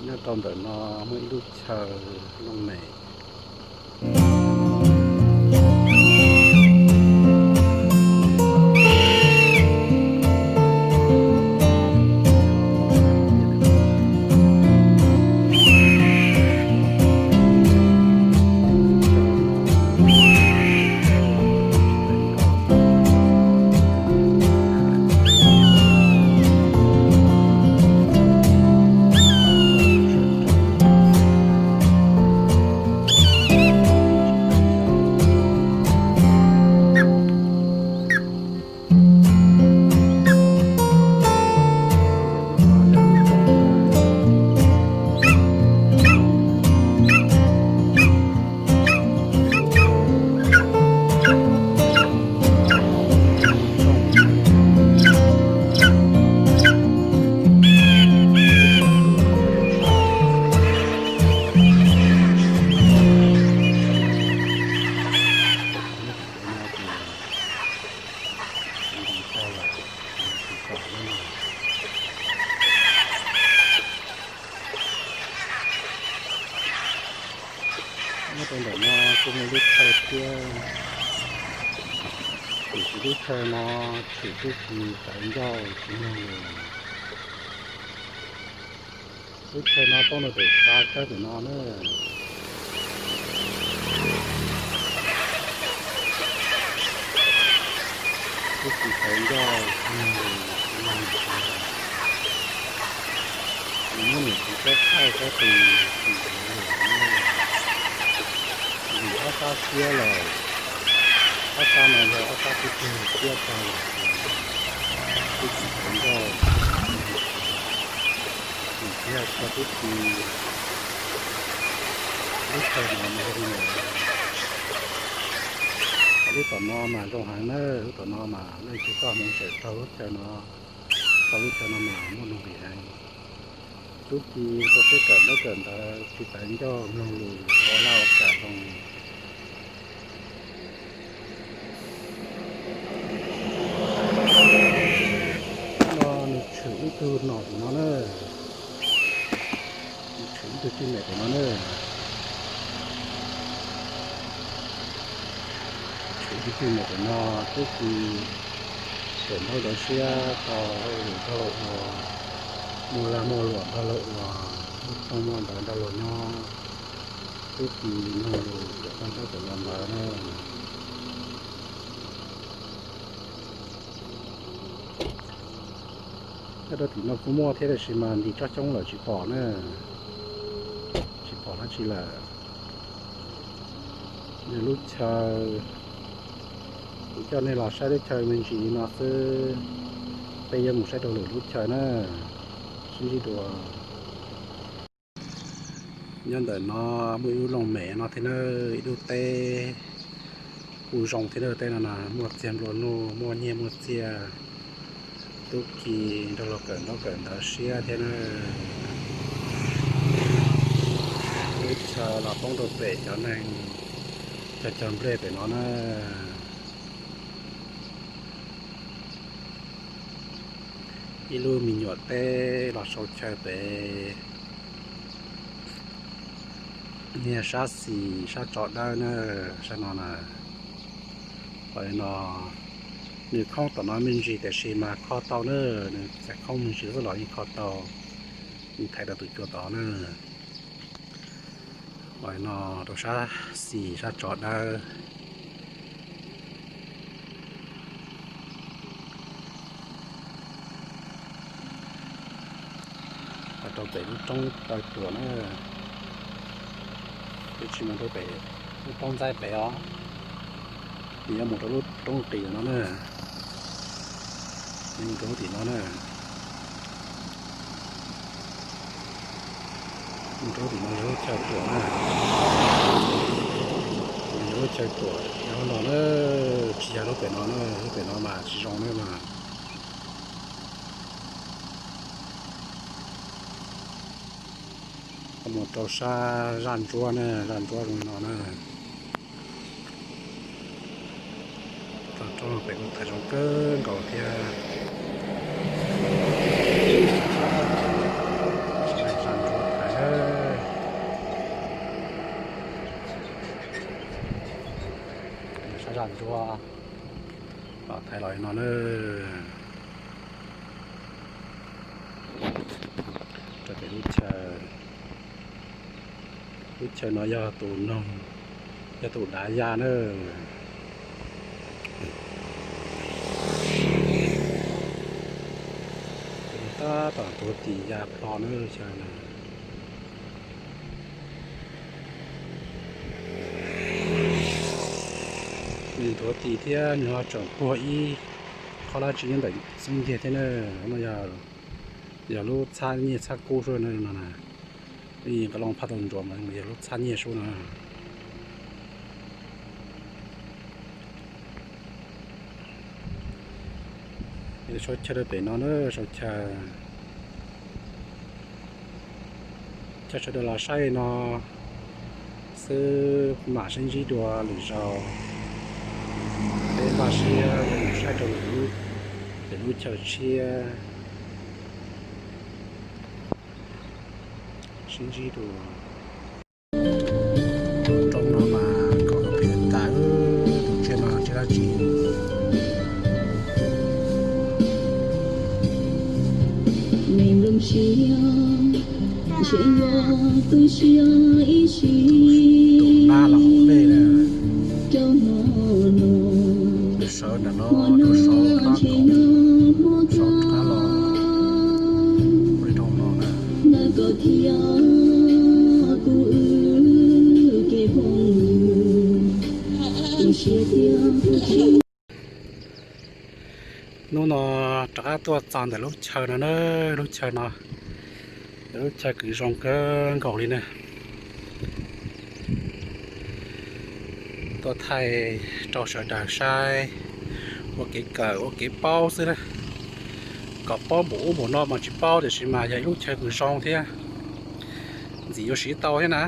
Nyob rau ntawm no muaj ib lub chaw looj mem. Nyob rau ntawm no kuj muaj lub chaw thiab, tiam sis lub chaw no tshwm tub ki tawv ncauj tsis mloog lus. Lub chaw no poob rau pem tshab kawg pem no na. Tub ki tawv ncauj tsis mloog lus, tsis mloog lus tsis mloog lus. Nws muab nws tus kab thaij kab tus tus tus lus na. Vim ob sab siab lawm, ob sab no yog ob sab tub ki siab tag lawm, tub ki tawv ncauj. Nws thiaj tso tub ki lub chaw no mus li ntawd. Lub tom no mas zoo heev na, lub tom no mas leej twg txoj hmoov tseem raug lub chaw no, tau lub chaw no mas muaj nuj nqis heev. Tub ki rau siab kawm ntaub kawm ntawv tsis tawv ncauj mloog lus ua laj ua kam zoo. No nws tshwm ib tug nom tim no na, nws tshwm ib tug cwj mem tim no na. Tshwm ib tug cwj mem tim no, tub ki kawm ntaub ntawv siab tau hauj lwm nrog luag ua, muaj lag muaj luam nrog luag ua, muaj txooj muaj ntawv nrog luag nyob. Tub ki mloog lus cov koj ntaub cov ntawv na. Nyob rau tim no kuj muaj thiab tab sis mas ntim tsob xyoob lawm tsis pom na, tsis pom dab tsi lawm. Nws lub chaw, kuv coj nej los saib lub chaw me ntsis li no xwb, peb yuav mus saib rau lwm lub chaw na, sib ntsib dua. Nyob ntawm no muaj ib lub looj mem no thiab na, ib lub teb kuj zoo thiab na, teb no na muaj txiag nplua nuj, muaj nyiaj muaj txiag, tub ki nrog luag kawm ntaub kawm ntawv siab thiab na. Lub chaw los poob rau pem cov neeg cog cog nplej pem no na. Ib lub me nyuam teb los sau chaw pem, niag sab xis sab tsov dawb na, sab no na. Qhov no nws khoob tom no me ntsis tiam sis mas kho tau na, nws txawm khoob me ntsis xwb los yeej kho tau, nws thaiv rau tus cua tod na. Qhov no rau sab xis sab tsov dawb. Los rau pem lub roob taw cuam na, twb tsis mus rau pem lub roob ntxaib pem os, nws yuav mus rau lub roob qis no na, nws mus rau lub tim no na. Mus rau lub tim no yog lub chaw cuam na, yog lub chaw cuam yog no na, tsis yog lub pem no na, lub pem no mas tsis zoo na mas. Mus rau sab zaj ntsuab na, zaj ntsuab zoo li no na. Tau rau pem kuj thaiv zoo kawg nkaus thiab. Zaj ntsuab thaiv. Ua, los thaij los li no na. Rau pem lub chaw, lub chaw no yog tus noog, yog tus dav ya na. Tab tom tuav tis ya plho na chaw no. Nws tuav tis thiab nws ho tseem puag ib qho dab tsi nyob ntawm xub ntiag thiab na. No yog, yog lub txhab nyiaj txhab kub sub no na. Nqe loo phaj tau ntsuas mas yog lub txhab nyiaj sub no. Sau chaw rau pem no na, sau chaw, chaw sawv daws los saib no xwb, mam sib ntsib dua lwm zaus. Peb npaj siab yuav mus saib rau lwm lub, lwm lub chaw tshiab. Sib ntsib dua. Roob no mas kom pem tas, tus tsiaj no tsiaj dab tsi? Tus nab los hauv dej na. Sawv ntawm no rau saum qab kaum, saum qab los ua li rau no na. Hnub no rov qab tuaj txog ntawm lub chaw no na, lub chaw no, lub chaw kws zoo kawg nkaus li na. Tuaj thaij rau sawv daws saib ua kev kawm ua kev paub xwb na. Kom paub npaum ub npaum no mas tsis paub, tiam sis mas yog ib lub chaw kws zoo thiab ntxim yuav siv tau thiab na.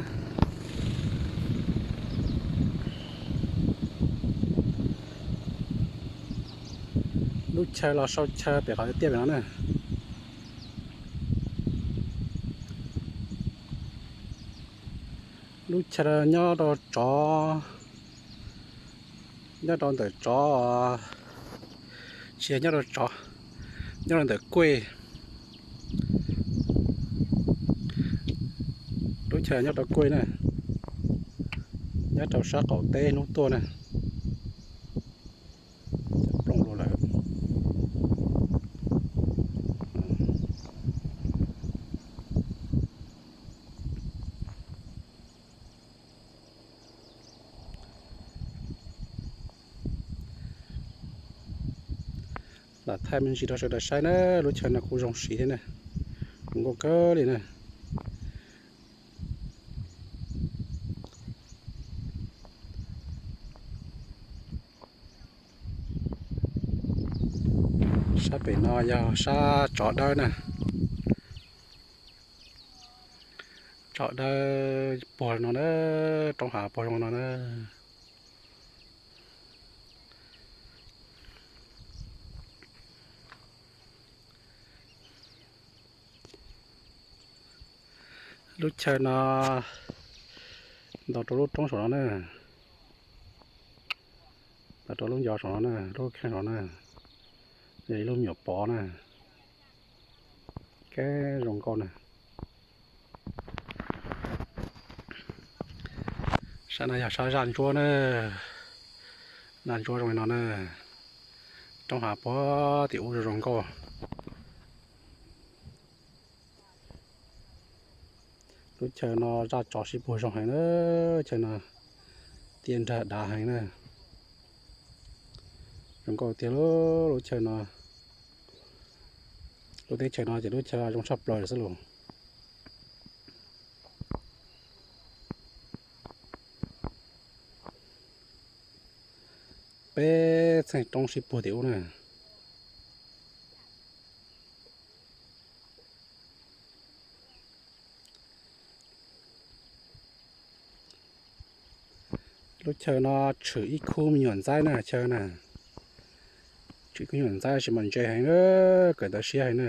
Lub chaw los sau chaw pem qhov tiaj pem no na. Lub chaw nyob rau tsov, nyob rau ntawm tsov, tsis yog nyob rau tsov, nyob rau ntawm kuej. Lub chaw nyob rau kuej na, nyob rau sab qaum teb hnub tuaj na. Plooj dua lawm. Lam thaij me ntsis rau sawv daws saib na, lub chaw no kuj zoo siv thiab na, zoo nkauj kawg li na. Sab pem no yog sab tsov dawb na. Tsov dawb puag no na, roob hav puag zoo no na. Lub chaw no ntaus rau lub roob saum no na, ntaus rau lub ncov saum no na, lub kheej saum na, yog ib lub me nyuam pov na. Kab zoo nkauj na. Sab no yog sab zaj ntsuab na, zaj ntsuab zoo li no na, roob hav puag tim ub zoo zoo nkauj. Lub chaw no zaj tsov sib puag zoo heev na, chaw no tiaj nrag dav heev na. Zoo nkauj tiag lub chaw no, lub teb chaws no ces lub chaw zoo tshaj plaws xwb los. Peb txheej roob sib puag tim ub na. Lub chaw no tshwm ib khub me nyuam ntxaib na, chaw na, tshwm ib khub me nyuam ntxaib tab sis mas ntse heev, kawm ntawv siab heev na.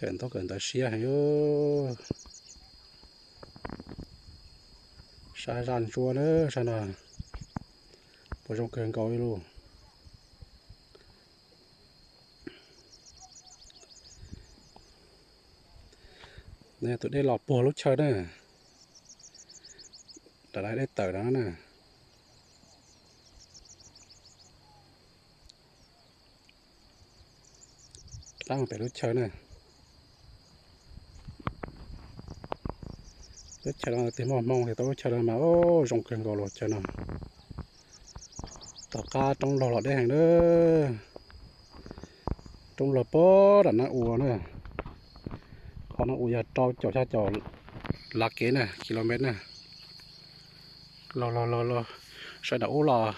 Kawm ntaub kawm ntawv siab heev. Sab zaj ntsuab na, sab no puas zoo kawg nkaus li lauj. Tus dej los puag lub chaw na, nram dej tawm no na. Rov qab mus pem lub chaw na. Lub chaw no twb muaj hmoo tias tau lub chaw no mas zoo kawg nkaus los chaw no. Tom qab roob laug los deb heev na. Roob laug puag nram Naj U na. Qhov Naj U yog rau caum xya caum lav kev na, kilomev na. Laug laug laug laug, sawv nram ub los,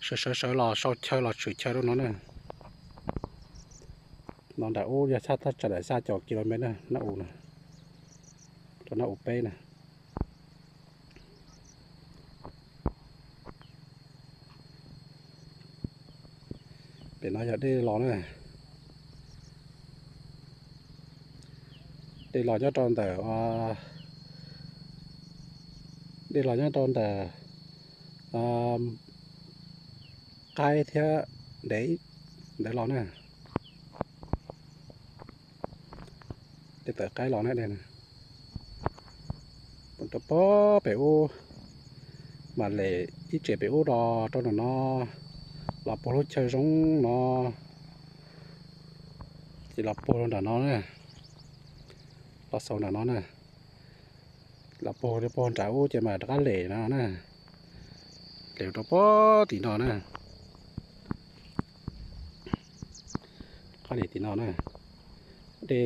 sawv sawv sawv los sau chaw los tshwm chaw rau no na. No nram ub yog thaj tsam nram xya caum kilomev na, Naj U na, rau Naj U peb na. Pem no yog dej los na. Dej los nyob rau ntawm, dej los nyob rau ntawm qaib thiab ntev ntawd los na. Dej tawm qaib los na. Rau puag pem ub, mam lem ib tsev pem ub los rau nram no, los puag lub chaw zoo no, ces los puag nram no na, los xaus nram no na. Los puag puag nram ub ces mam rov qab lem no na, lem rau puag tim no na. Qab lem tim no na, dej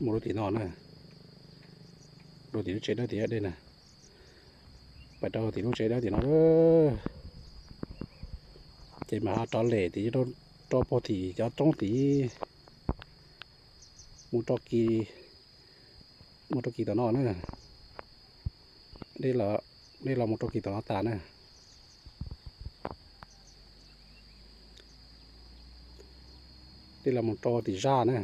mus rau tim no na, rau tim lub tsev dawb tim dej na, pais rau tim lub tsev dawb tim no. Ces mam ho rov lem tim rau puag tim cov roob tid, mus rau kis, mus rau kis tom no na. Dej los mus rau kis tom no tas na. Dej los mus rau tim zaj na.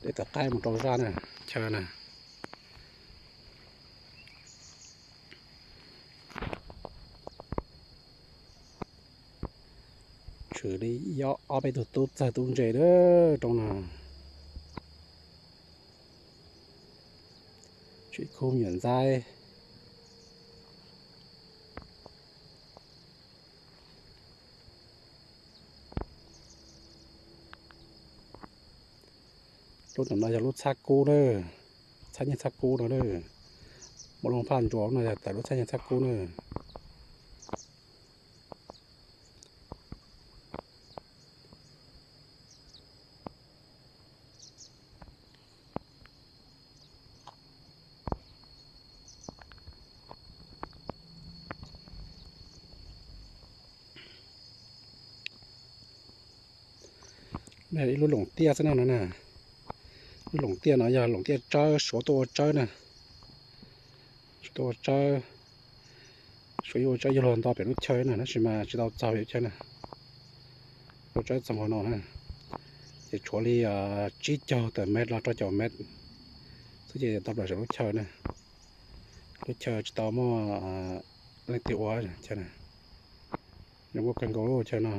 Dej tom qaib mus rau zaj na, chaw na. Tshwm li ob peb tug tub txawg tub ntse lawm rau no. Tshwm khub me nyuam ntxaib. Lub no yog lub txhab kub na, txhab nyiaj txhab kub no na. Muaj lub phaj ntsuas no yog tawm lub txhab nyiaj txhab kub na. Ib lub loos tiaj xwb no na. Lub loos tiaj no yog loos tiaj tsawb, Suav tuaj ua tsawb na. Suav tuaj ua tsawb, Suav yuav ua tsawb yug luag nto pem lub chaw na, tab sis mas tsis tau txog pem lub chaw na. Ua tsawb txog nkaus no na, ces tshuav li tsib caug tawm mev los rau caum mev xwb ces tau plaws saum lub chaw na. Lub chaw tsis tau muaj leej twg ua chaw na. Zoo nkauj kawg nkaus lub chaw no.